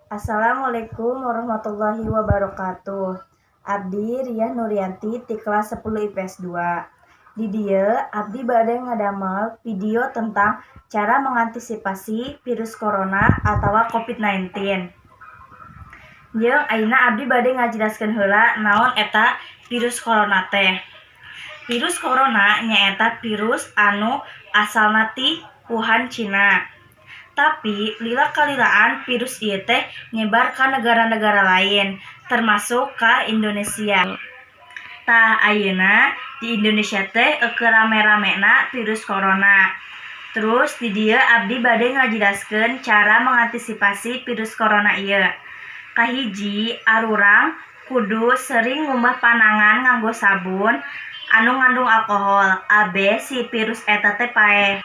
Assalamualaikum warahmatullahi wabarakatuh. Abdi Riah Nuryanti ti kelas 10 IPS 2. Di dieu abdi bade ngadamel video tentang cara mengantisipasi virus corona atawa COVID-19. Jeung ayeuna abdi bade ngajelaskeun heula naon eta virus corona teh. Virus corona nyaeta virus anu asalna ti Wuhan, Cina. Tapi lila kalilaan virus ieu teh nyebar ka negara-negara lain, termasuk ka Indonesia. Tah, ayeuna di Indonesia teh keur rame-ramena virus corona. Terus di dieu abdi bade ngajelaskeun cara mengantisipasi virus corona ieu. Kahiji, arurang kudu sering ngumbah panangan nganggo sabun anu ngandung alkohol ambeh si virus eta teh paeh.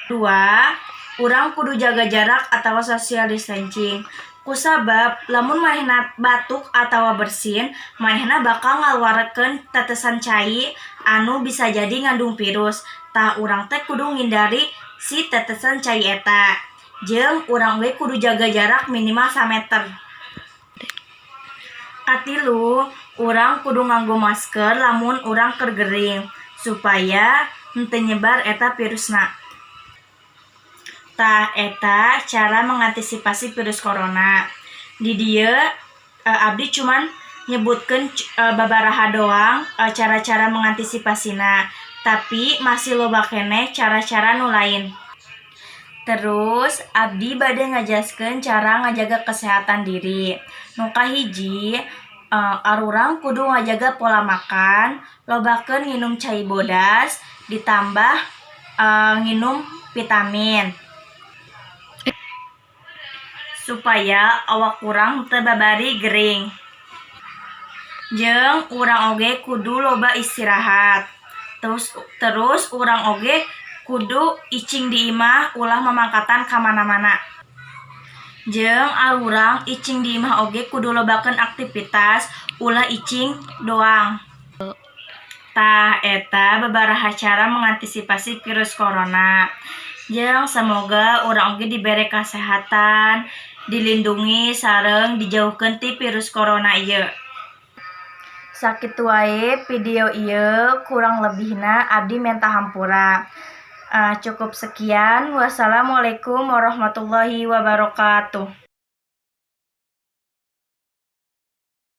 Dua, urang kudu jaga jarak atawa social distancing. Kusabab lamun manehna batuk atawa bersin, manehna bakal ngaluarkeun tetesan cai anu bisa jadi ngandung virus. Tah, urang teh kudu ngindari si tetesan cai eta. Jeung urang oge kudu jaga jarak minimal 1 meter. Katilu, urang kudu nganggo masker lamun urang keur gering supaya henteu nyebar eta virusna. Tah, eta cara mengantisipasi virus corona. Di dieu abdi cuman nyebutkeun babaraha doang cara-cara mengantisipasina, tapi masih loba keneh cara-cara nu lain. Terus abdi bade ngajelaskeun cara ngajaga kesehatan diri. Nu kahiji, arurang kudu ngajaga pola makan, lobakeun nginum cai bodas, ditambah nginum vitamin supaya awak urang teu babari gering. Jeung urang oge kudu loba istirahat. Terus urang oge kudu icing di imah, ulah mamangkatan ka mana-mana. Jeung arurang icing di imah oge kudu lobakeun aktivitas, ulah icing doang. Tah, eta babaraha cara mengantisipasi virus corona. Jeung semoga urang oge dibere kasehatan, dilindungi sareng dijauhkeun ti virus corona ieu. Sakitu wae video ieu, kurang lebihna abdi menta hampura. Cukup sekian, wassalamualaikum warahmatullahi wabarakatuh.